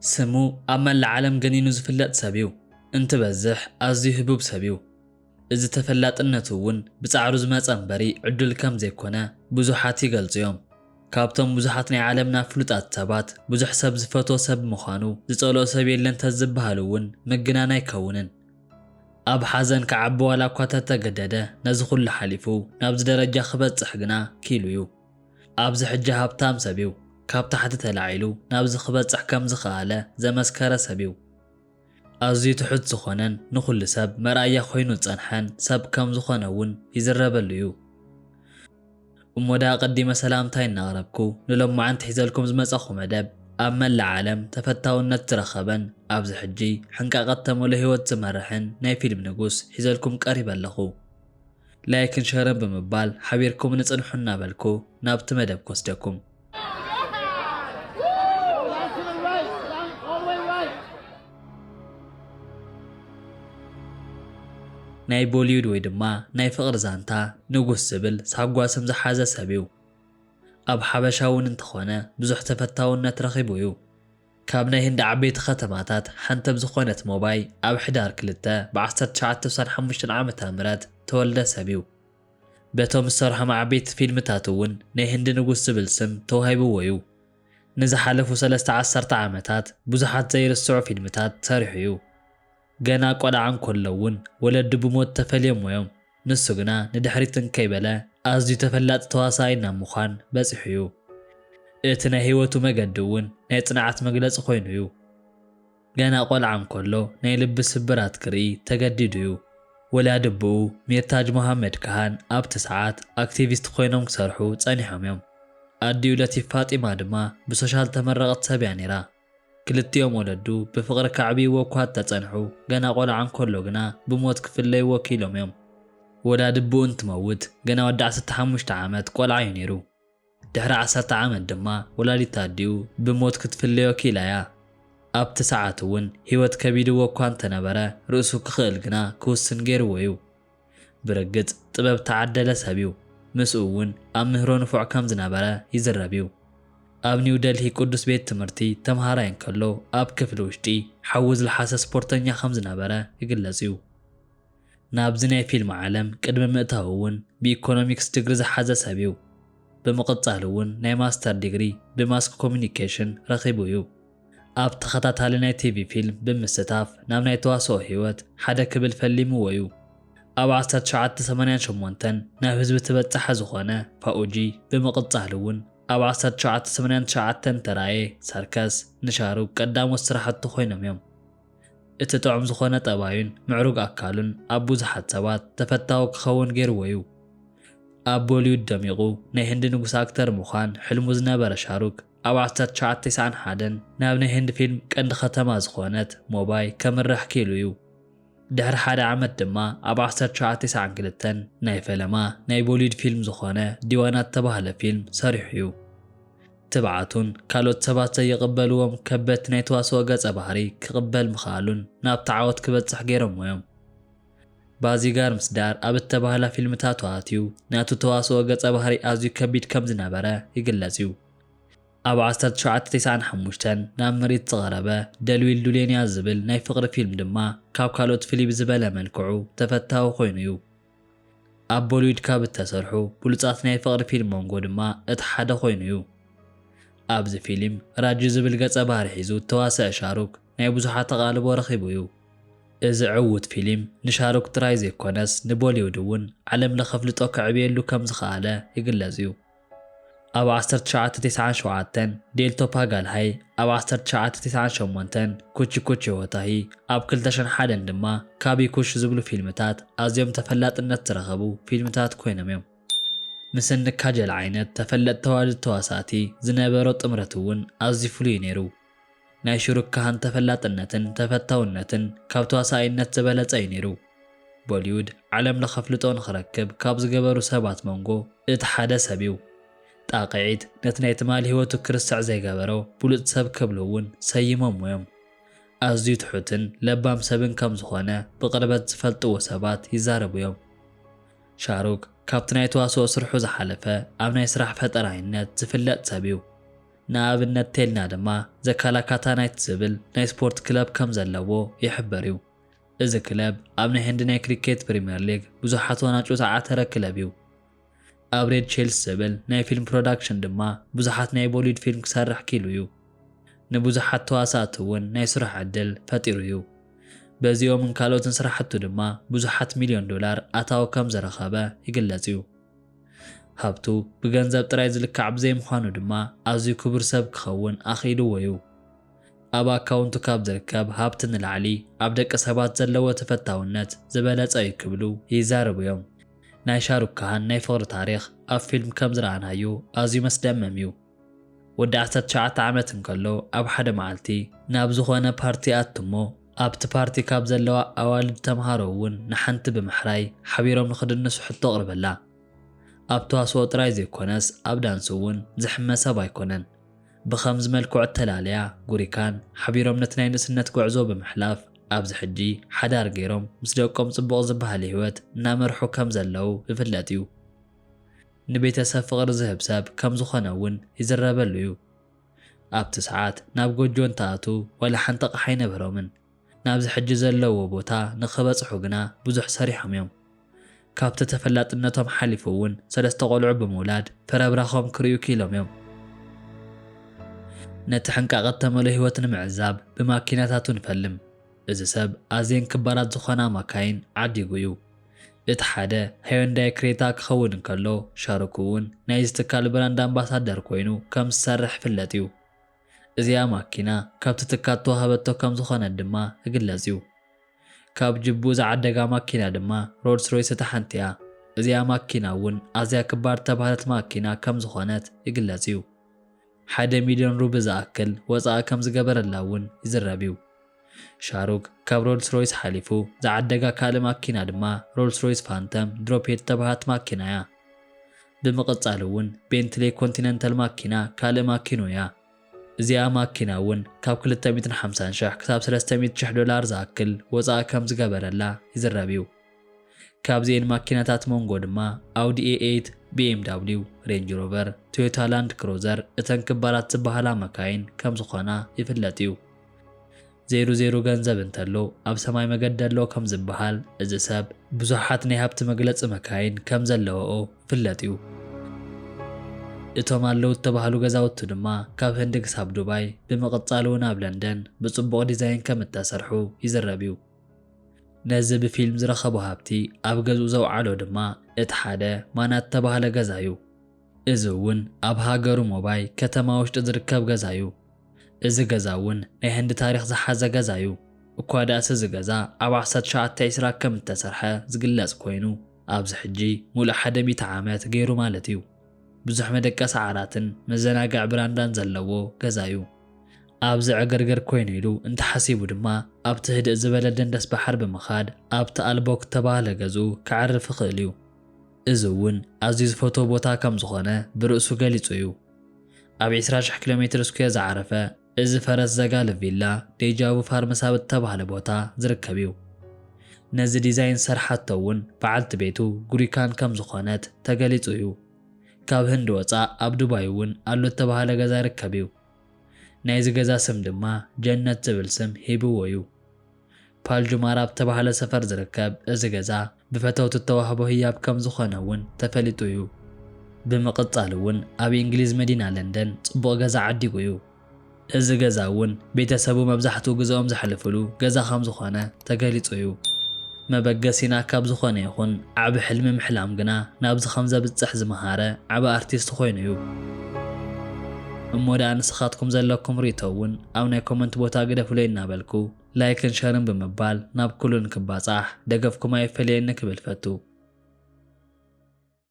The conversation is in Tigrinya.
ስሙ ኣብ መላእ ዓለም ገኒኑ ዝፍለጥ ሰብ እዩ። እንትበዝሕ ኣዝዩ ህቡብ ሰብ እዩ። እዚ ተፈላጥነቱ እውን ብጻዕሩ ዝመጸ እምበሪ ዕዱል ከም ዘይኮነ ብዙሓት ይገልጹ እዮም። ካብቶም ብዙሓት ናይ ዓለምና ፍሉጣት ሰባት፣ ብዙሕ ሰብ ዝፈትዎ ሰብ ምዃኑ ዝጸልኦ ሰብ የለን ተዝበሃል እውን ምግናን ኣይከውንን። ኣብ ሓዘን ክዓቢ ዋላ እኳ ተተገደደ፣ ነዚ ኩሉ ሓሊፉ ናብዚ ደረጃ ክበጽሕ ግና ኪሉ እዩ። ኣብዚ ሕጂ ሃብታም ሰብ እዩ። ካብ ታሕቲ ተላዒሉ ናብዚ ክበጽሕ ከም ዝኸኣለ ዘመስከረ ሰብ እዩ። ኣዝዩ ትሑት ዝኾነን ንኹሉ ሰብ መርኣያ ኮይኑ ዝጸንሐን ሰብ ከም ዝኾነ እውን ይዝረበሉ እዩ። እሞ ደኣ ኣቐዲመ ሰላምታይ እናቕረብኩ፣ ንሎማዓንቲ ሒዘልኩም ዝመጻኹ መደብ ኣብ መላእ ዓለም ተፈታውነት ዝረኸበን ኣብዚ ሕጂ ሕንቃቐት ተመልኦ ህይወት ዝመርሕን ናይ ፊልም ንጉስ ሒዘልኩም ቀሪበ ኣለኹ። ላይክን ሸርን ብምባል ሓቢርኩም ንጽንሑ እናበልኩ ናብቲ መደብ ክወስደኩም። ናይ ቦሊውድ ወይ ድማ ናይ ፍቕሪ ዛንታ ንጉስ ዝብል ሳጓ ስም ዝሓዘ ሰብ እዩ። ኣብ ሓበሻ እውን እንተኾነ ብዙሕ ተፈታውነት ረኺቡ እዩ። ካብ ናይ ህንዲ ዓበይቲ ከተማታት ሓንቲ ኣብ ዝኾነት ሞባይ ኣብ ሕዳር ክልተ ብ ዓሰርተ ትሽዓተ ስሳን ሓሙሽተን ዓመተ ምህረት ተወልደ ሰብ እዩ። በቶም ዝሰርሖም ዓበይቲ ፊልምታት እውን ናይ ህንዲ ንጉስ ዝብል ስም ተዋሂብዎ እዩ። ንዝሓለፉ ሰለስተ ዓሰርተ ዓመታት ብዙሓት ዘይርስዑ ፊልምታት ሰሪሑ እዩ። ገና ቆልዓ እንከሎ እውን ወለዱ ብሞት ተፈልዮሞ እዮም። ንሱ ግና ንድሕሪት እንከይበለ ኣዝዩ ተፈላጢ ተዋሳኣይ ናብ ምዃን በጺሑ እዩ። እቲ ናይ ህይወቱ መገዲ እውን ናይ ጽንዓት መግለጺ ኮይኑ እዩ። ገና ቆልዓ እንከሎ ናይ ልቢ ስብራት ክርኢ ተገዲዱ እዩ። ወላዲ ኣቦኡ ሚርታጅ ሞሃመድ ካሃን ኣብቲ ሰዓት ኣክቲቪስት ኮይኖም ክሰርሑ ጸኒሖም እዮም። ኣዲኡ ለቲፍ ፋጢማ ድማ ብሶሻል ተመረቐት ሰብ እያ ነይራ። ክልቲኦም ወለዱ ብፍቕሪ ከዕብይዎ እኳ እንተጸንሑ፣ ገና ቆልዓ እንከሎ ግና ብሞት ክፍለይዎ ክኢሎም እዮም። ወላዲ ኣቦኡ እንትመውት ገና ወዲ ዓሰርተ ሓሙሽተ ዓመት ቆልዓ እዩ ነይሩ። ድሕሪ ዓሰርተ ዓመት ድማ ወላዲት ኣዲኡ ብሞት ክትፍለዮ ክኢላ እያ። ኣብቲ ሰዓት እውን ህይወት ከቢድዎ እኳ እንተነበረ ርእሱ ክኽእል ግና ክውስን ገይርዎ እዩ። ብርግጽ ጥበብ ተዓደለ ሰብ እዩ። ምስኡ እውን ኣብ ምህሮ ንፉዕ ከም ዝነበረ ይዝረብ እዩ። ኣብ ኒው ደልሂ ቅዱስ ቤት ትምህርቲ ተምሃራይ እንከሎ ኣብ ክፍሊ ውሽጢ ሓዊ ዝለሓሰ ስፖርተኛ ከም ዝነበረ ይግለጽ እዩ። ናብዚ ናይ ፊልም ዓለም ቅድሚ ምእታው እውን ብኢኮኖሚክስ ድግሪ ዝሓዘ ሰብ እዩ። ብምቕጻል እውን ናይ ማስተር ዲግሪ ብማስ ኮሚኒኬሽን ረኺቡ እዩ። ኣብ ተኸታታሊ ናይ ቲቪ ፊልም ብምስታፍ ናብ ናይ ተዋስኦ ህይወት ሓደ ክብል ፈሊምዎ እዩ። ኣብ ዓሰርተ ትሽዓተ ሰማንያን ሸሞንተን ናብ ህዝቢ ተበጻሒ ዝኾነ ፋኡጂ ብምቕጻል እውን ኣብ ዓሰርተ ትሽዓተ ሰማንያን ትሽዓተን ተራእየ ሰርከስ ንሻሩክ ቀዳሞት ስራሕቱ ኮይኖም እዮም። እቲ ጥዑም ዝኾነ ጠባዩን ምዕሩግ ኣካሉን ኣብ ብዙሓት ሰባት ተፈታዊ ክኸውን ገይርዎ እዩ። ኣብ ቦሊውድ ደሚቑ ናይ ህንዲ ንጉስ ኣክተር ምዃን ሕልሙ ዝነበረ ሻሩክ ኣብ ዓሰርተ ትሽዓተ ተስዓን ሓደን ናብ ናይ ህንዲ ፊልም ቀንዲ ከተማ ዝኾነት ሞባይ ከምርሕ ክኢሉ እዩ። ድሕሪ ሓደ ዓመት ድማ ኣብ ዓሰርተ ትሽዓተ ተስዓን ክልተን ናይ ፈለማ ናይ ቦሊውድ ፊልም ዝኾነ ዲዋና እተባህለ ፊልም ሰሪሑ እዩ። ትብዓቱን ካልኦት ሰባት ዘይቕበልዎም ከበድቲ ናይ ተዋስኦ ገጸ ባህሪ ክቕበል ምኽኣሉን ናብቲ ዓወት ክበጽሕ ገይሮሞ እዮም። ባዚጋር ምስ ዳር ኣብ እተባህላ ፊልምታቱ ኣትዩ ናቱ ተዋስኦ ገጸ ባህሪ ኣዝዩ ከቢድ ከም ዝነበረ ይግለጽ እዩ። ኣብ ዓሰርተ ትሽዓተ ተስዓን ሓሙሽተን ናብ ምርኢት ዝቐረበ ደልዊል ዱሌንያ ዝብል ናይ ፍቕሪ ፊልም ድማ ካብ ካልኦት ፍልይ ብዝበለ መልክዑ ተፈታዊ ኮይኑ እዩ። ኣብ ቦሊውድ ካብ እተሰርሑ ብሉጻት ናይ ፍቕሪ ፊልም መንጎ ድማ እቲ ሓደ ኮይኑ እዩ። ኣብዚ ፊልም ራጁ ዝብል ገጸ ባህሪ ሒዙ እተዋስአ ሻሩክ ናይ ብዙሓት ኣቓልቦ ረኺቡ እዩ። እዚ ዕዉት ፊልም ንሻሩክ ጥራይ ዘይኮነስ ንቦሊውድ እውን ዓለም ለኸ ኣፍልጦ ከዕብየሉ ከም ዝኸኣለ ይግለጽ እዩ። ኣብ ዓሰርተ ትሽዓተ ተስዓን ሸውዓተን ዴልቶ ፓጋልሃይ፣ ኣብ ዓሰርተ ትሽዓተ ተስዓን ሸሞንተን ኩቺ ኩቺ ሆታሂ፣ ኣብ ክልተ ሽሕን ሓደን ድማ ካቢ ኩሽ ዝብሉ ፊልምታት ኣዝዮም ተፈላጥነት ዝረኸቡ ፊልምታት ኮይኖም እዮም። ምስ እኒ ካጀል ዓይነት ተፈለጥቲ ተዋልድ ተዋሳእቲ ዝነበሮ ጥምረት እውን ኣዝዩ ፍሉይ እዩ ነይሩ። ናይ ሽሩክ ካሃን ተፈላጥነትን ተፈታውነትን ካብ ተዋሳኣይነት ዝበለጸ እዩ ነይሩ። ቦሊውድ ዓለም ለኸ ኣፍልጦ ንኽረክብ ካብ ዝገበሩ ሰባት መንጎ እቲ ሓደ ሰብ እዩ። ጣቕዒት ነቲ ናይ ትማሊ ህይወቱ ክርስዕ ዘይገበሮ ብሉጽ ሰብ ክብሉ እውን ሰይሞምዎ እዮም። ኣዝዩ ትሑትን ለባም ሰብን ከም ዝኾነ ብቕርበት ዝፈልጥዎ ሰባት ይዛረቡ እዮም። ሻሩክ ካብቲ ናይ ተዋስኦ ስርሑ ዝሓለፈ ኣብ ናይ ስራሕ ፈጠራይነት ዝፍለጥ ሰብ እዩ። ንኣብነት ቴልና ድማ ዘካላካታ ናይት ዝብል ናይ ስፖርት ክለብ ከም ዘለዎ ይሕበር እዩ። እዚ ክለብ ኣብ ናይ ህንዲ ናይ ክሪኬት ፕሪምየር ሊግ ብዙሓት ወናጩ ዝዓተረ ክለብ እዩ። ኣብ ሬድ ቼልስ ዝብል ናይ ፊልም ፕሮዳክሽን ድማ ብዙሓት ናይ ቦሊውድ ፊልም ክሰርሕ ኪሉ እዩ። ንብዙሓት ተዋሳእቲ እውን ናይ ስራሕ ዕድል ፈጢሩ እዩ። በዚኦምን ካልኦትን ስራሕቱ ድማ ብዙሓት ሚልዮን ዶላር ኣታዊ ከም ዝረኸበ ይግለጽ እዩ። ሃብቱ ብገንዘብ ጥራይ ዝልካዕ ብዘይምዃኑ ድማ ኣዝዩ ክቡር ሰብ ክኸውን ኣኽኢልዎ እዩ። ኣብ ኣካውንቱ ካብ ዝርከብ ሃብቲ ንላዕሊ ኣብ ደቂ ሰባት ዘለዎ ተፈታውነት ዝበለጸ እዩ ክብሉ ይዛረቡ እዮም። ናይ ሻሩክ ካሃን ናይ ፍቕሪ ታሪኽ ኣብ ፊልም ከም ዝረኣናዮ ኣዝዩ መስደመም እዩ። ወዲ ዓሰርተ ትሽዓተ ዓመት እንከሎ ኣብ ሓደ መዓልቲ ናብ ዝኾነ ፓርቲ ኣትሞ ኣብቲ ፓርቲ ካብ ዘለዋ ኣዋልድ ተምሃሮ እውን ንሓንቲ ብምሕራይ ሓቢሮም ንኽድንሱ ሕቶ ኣቕርበላ። ኣብ ተዋስኦ ጥራይ ዘይኮነስ ኣብ ዳንስ እውን ዝሕመ ሰብ ኣይኮነን። ብኸምዚ መልክዑ እተላለያ ጉሪካን ሓቢሮም ነቲ ናይ ንእስነት ጉዕዞ ብምሕላፍ ኣብዚ ሕጂ ሓዳር ገይሮም ምስ ደቆም ጽቡቕ ዝበሃል ህይወት እናመርሑ ከም ዘለዉ ይፍለጥ እዩ። ንቤተሰብ ፍቕሪ ዝህብ ሰብ ከም ዝኾነ እውን ይዝረበሉ እዩ። ኣብቲ ሰዓት ናብ ጎጆ እንትኣቱ ዋላ ሓንቲ ኣቕሓ ኣይነበሮምን። ናብዚ ሕጂ ዘለዎ ቦታ ንኽበጽሑ ግና ብዙሕ ሰሪሖም እዮም። ካብቲ ተፈላጥነቶም ሓሊፉ እውን ሰለስተ ቆልዑ ብምውላድ ፈረብራኾም ክርእዩ ክኢሎም እዮም። ነቲ ሕንቃቐት ተመሎ ህይወት ንምዕዛብ ብማኪናታቱ ንፈልም። እዚ ሰብ ኣዝየን ክባራት ዝኾና ማካይን ዓዲጉ እዩ። እቲ ሓደ ሃዮንዳይ ክሬታ ክኸውን እንከሎ ሻሩክ እውን ናይዚ ትካል ብራንድ ኣምባሳደር ኮይኑ ከም ዝሰርሕ ይፍለጥ እዩ። እዚኣ ማኪና ካብቲ ትካል ተዋህበቶ ከም ዝኾነት ድማ ይግለጽ እዩ። ካብ ጅቡ ዝዓደጋ ማኪና ድማ ሮልስ ሮይስ እታ ሓንቲ እያ። እዚኣ ማኪና እውን ኣዝያ ክባር ተባህለት ማኪና ከም ዝኾነት ይግለጽ እዩ። ሓደ ሚልዮን ሩብ ዝኣክል ወጻኢ ከም ዝገበረላ እውን ይዝረብ እዩ። ሻሩክ ካብ ሮልስ ሮይስ ሓሊፉ ዝዓደጋ ካልእ ማኪና ድማ ሮልስ ሮይስ ፋንተም ድሮፕ ሄድ ተባሃት ማኪና እያ። ብምቕጻል እውን ቤንትሌ ኮንቲነንታል ማኪና ካልእ ማኪኑ እያ። እዚኣ ማኪና እውን ካብ ክልተ ሚእትን ሓምሳን ሽሕ ክሳብ ሰለስተ ሚእቲ ሽሕ ዶላር ዝኣክል ወጻኢ ከም ዝገበረላ ይዝረብ እዩ። ካብዚኤን ማኪናታት መንጎ ድማ ኣውዲ ኤ ኤይት፣ ቢ ኤም ደብሊው፣ ሬንጅ ሮቨር፣ ቶዮታ ላንድ ክሩዘር እተን ክባራት ዝበሃላ መካይን ከም ዝኾና ይፍለጥ እዩ። ዜሩ ዜሩ ገንዘብ እንተሎ ኣብ ሰማይ መገዲ ኣሎ ከም ዝበሃል፣ እዚ ሰብ ብዙሓት ናይ ሃብቲ መግለጺ መካይን ከም ዘለዎኦ ይፍለጥ እዩ። እቶም ኣለዉ እተባህሉ ገዛውቲ ድማ ካብ ህንዲ ክሳብ ዱባይ፣ ብምቕጻል እውን ኣብ ለንደን ብጽቡቕ ዲዛይን ከም እተሰርሑ ይዝረብ እዩ። ነዚ ብፊልም ዝረኸቦ ሃብቲ ኣብ ገዝኡ ዘውዓሎ ድማ እቲ ሓደ ማናት እተባህለ ገዛ እዩ። እዚ እውን ኣብ ሃገሩ ሞባይ ከተማ ውሽጢ ዝርከብ ገዛ እዩ። እዚ ገዛ እውን ናይ ህንዲ ታሪኽ ዝሓዘ ገዛ እዩ። እኳ ደኣስ እዚ ገዛ ኣብ ዓሰርተ ትሽዓተ ዒስራ ከም እተሰርሐ ዝግለጽ ኮይኑ፣ ኣብዚ ሕጂ ሙሉእ ሓደ ሚእቲ ዓመት ገይሩ ማለት እዩ። ብዙሕ መደቀሲ ዓራትን መዘናግዒ ብራንዳን ዘለዎ ገዛ እዩ። ኣብዚ ዕግርግር ኮይኑ ኢሉ እንተሓሲቡ ድማ ኣብቲ ህድእ ዝበለ ደንደስ ባሕሪ ብምኻድ ኣብቲ ኣልቦክ እተባህለ ገዝኡ ከዕርፍ ይኽእል እዩ። እዚ እውን ኣዝዩ ዝፈትዎ ቦታ ከም ዝኾነ ብርእሱ ገሊጹ እዩ። ኣብ ዒስራ ሽሕ ኪሎ ሜትር ስኩዌር ዝዓረፈ እዚ ፈረስ ዘጋልብ ቪላ ዴጃ ቡ ፋርምስ ኣብ እተባህለ ቦታ ዝርከብ እዩ። ነዚ ዲዛይን ዝሰርሓቶ እውን በዓልቲ ቤቱ ጉሪካን ከም ዝኾነት ተገሊጹ እዩ። ካብ ህንዲ ወጻእ ኣብ ዱባይ እውን ኣሎ እተባህለ ገዛ ይርከብ እዩ። ናይዚ ገዛ ስም ድማ ጀነት ዝብል ስም ሂብዎ እዩ። ፓል ጁማራ ኣብ ተባህለ ሰፈር ዝርከብ እዚ ገዛ ብፈተውቲ እተዋህቦ ህያብ ከም ዝኾነ እውን ተፈሊጡ እዩ። ብምቕጻል እውን ኣብ እንግሊዝ መዲና ለንደን ጽቡቕ ገዛ ዓዲጉ እዩ። እዚ ገዛ እውን ቤተሰቡ መብዛሕትኡ ግዜኦም ዘሕልፍሉ ገዛ ከም ዝኾነ ተገሊጹ እዩ። መበገሲና ካብ ዝኾነ ይኹን ዓቢ ሕልሚ ምሕላም ግና ናብዚ ከም ዘብጽሕ ዝመሃረ ዓቢ ኣርቲስት ኮይኑ እዩ። እሞ ደኣ ንስኻትኩም ዘለኩም ርእይቶ እውን ኣብ ናይ ኮመንት ቦታ ግደፉለይ እናበልኩ ላይክን ሸርን ብምባል ናብ ኩሉ ንክባጻሕ ደገፍኩም ኣይፈለየኒ ክብል ፈቱ።